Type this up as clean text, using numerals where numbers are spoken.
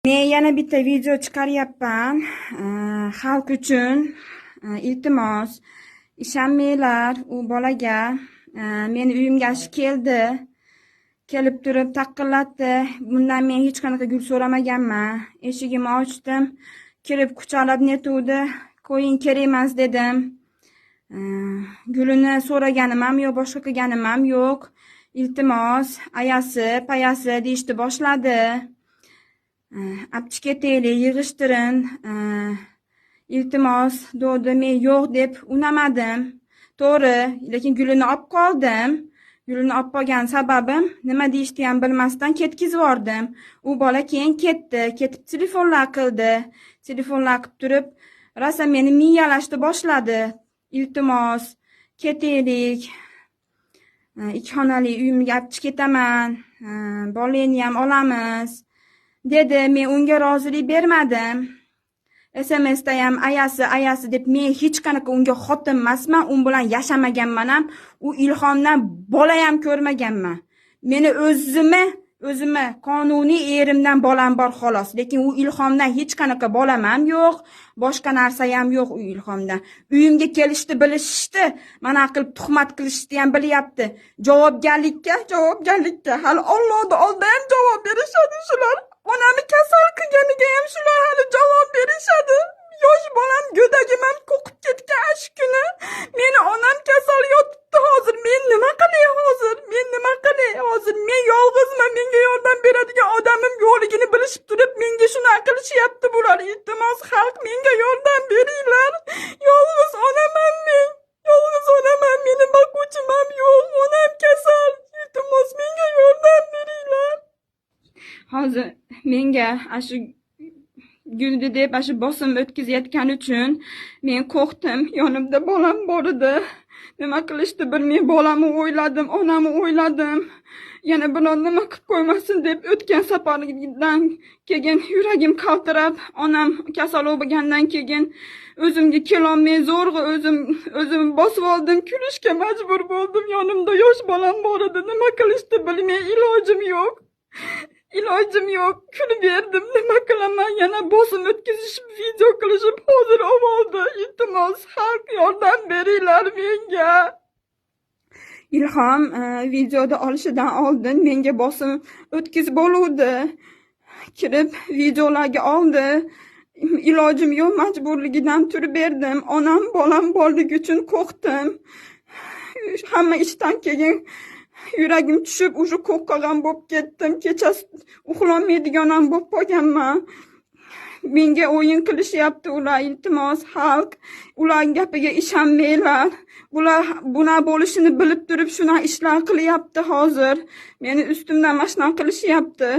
Men yana bitta video chiqaryapman. Xalq uchun iltimos, ishonmanglar u bolaga. Meni uyimga shu keldi. Kelib turib taqillatdi. Bundan men hech qanaqa gul so'ramaganman. Eshigimni ochdim. Kirib quchoqlab netuvdi. "Qo'ying, kerak emas", dedim. Gulini so'raganim ham yo'q, boshqa qilganim ham yo'q. "Iltimos, ayasi, payasi", deyishni boshladi. "Olib ketaylik, yig'ishtirin. Iltimos", dedi. Men yo'q deb unamadim. To'g'ri, lekin gulini olib qoldim. Gulini olib qolgan sababim, nima deyishni ham bilmasdan ketkizib yubordim. U bola keyin ketdi. Ketib telefonlar qildi. Telefonlar qilib turib, rosa meni miyalashni boshladi. "Iltimos, ketaylik. Ikki xonali uyimga olib chiqib ketaman. Bolangni ham olamiz", dedi. Men unga rozilik bermadim. SMSda ham ayasi, ayasi deb, men hech qanaqa unga xotin emasman, u bilan yashamaganman ham, u Ilhomdan bola ham ko'rmaganman. Meni o'zimni qonuniy erimdan bolam bor, xolos. Lekin u Ilhomdan hech qanaqa bolam ham yo'q, boshqa narsa ham yo'q u Ilhomdan. Uyimga kelishni bilishishdi, mana qilib tuhmat qilishni ham bilyapti. Javobgarlikka hali Allohni oldida ham javob berishadi shular. Onamni kasal qilganiga ham shular hali javob berishadi. Yosh bolam, go'dagim ham qo'rqib ketgan shu kuni. Meni onam kasal yotibdi hozir. Men nima qilay hozir? Men nima qilay hozir? Men yolg'izman, menga yordam beradigan odamim yo'qligini bilishib turib, menga shunaqa qilishyapti bular. Iltimos, xalq, menga yordam beringlar. Yolg'iz onaman men. Yolg'iz onaman, meni boquvchim ham yo'q. Onam kasal. Iltimos, menga yordam beringlar. Hozir menga shu guldi deb shu bosim o'tkazayotgani uchun men qo'rqdim. Yonimda bolam bor edi. Nima qilishni bilmay bolamni o'yladim, onamni o'yladim. Yana biron nima qilib qo'ymasin deb, o'tgan safardan keyin yuragim qaltirab, onam kasal bo'lgandan keyin o'zimga kelolmay zo'rg'a o'zim o'zimni bosib oldim, kulishga majbur bo'ldim. Yonimda yosh bolam bor edi. Nima qilishni bilmay ilojim yo'q. Ilojim yo'q, kulib berdim. Nima qilaman? Yana bosim o'tkazishib, video qilishib hozir oldi. Iltimos, xalq, yordam beringlar menga. Ilhom videoda olishidan oldin menga bosim o'tkazib bo'luvdi. Kirib videolarga oldi. Ilojim yo'q, majburligidan turib berdim. Onam, bolam borligi uchun qo'rqdim. Hamma ishdan keyin yuragim tushib, уже qo'rqqan bo'lib ketdim. Kechasi uxlolmaydigan ham bo'lib qolganman. Menga o'yin qilishyapti ular. Iltimos, xalq, ular gapiga ishonmanglar. Bular bunaqa bo'lishini bilib turib shunaqa ishlar qilyapti hozir. Meni ustimdan mana shunaqa qilishyapti.